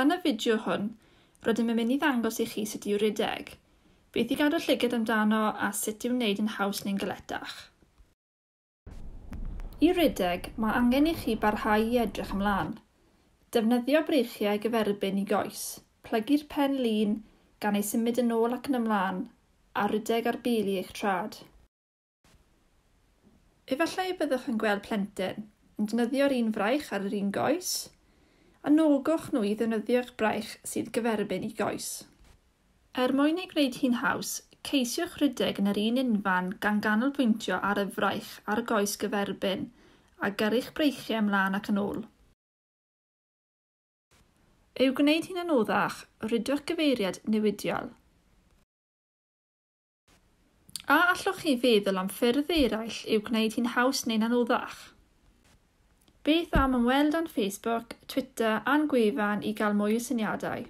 Yn y fideo hwn, rydym yn mynd i ddangos i chi sut i'w redeg, beth i gadw llygad amdano a sut i'w wneud yn haws neu'n galetach. I redeg, mae angen i chi barhau i edrych ymlaen. Defnyddio breichiau gyferbyn i goes, plygu'r pen lin gan ei symud yn ôl ac yn ymlaen, a rhedeg ar beli eich traed. Efallai y byddwch yn gweld plentyn yn defnyddio'r un fraich ar yr un goes, Anogwch nhw i ddefnyddio'ch braich sydd gyferbyn i goes. Er mwyn ei gwneud hi'n haws, ceisiwch rhedeg yn yr un unfan gan ganolbwyntio ar y fraich a'r goes gyferbyn a gyrru'ch breichiau ymlaen ac yn ôl. I'w gwneud hi'n anoddach, rhedwch gyfeiriad newidiol. A allwch chi feddwl am ffyrdd eraill i'w gwneud hi'n haws neu'n anoddach? Beth am ymweld â'n Facebook, Twitter a'n gwefan i gael mwy o syniadau?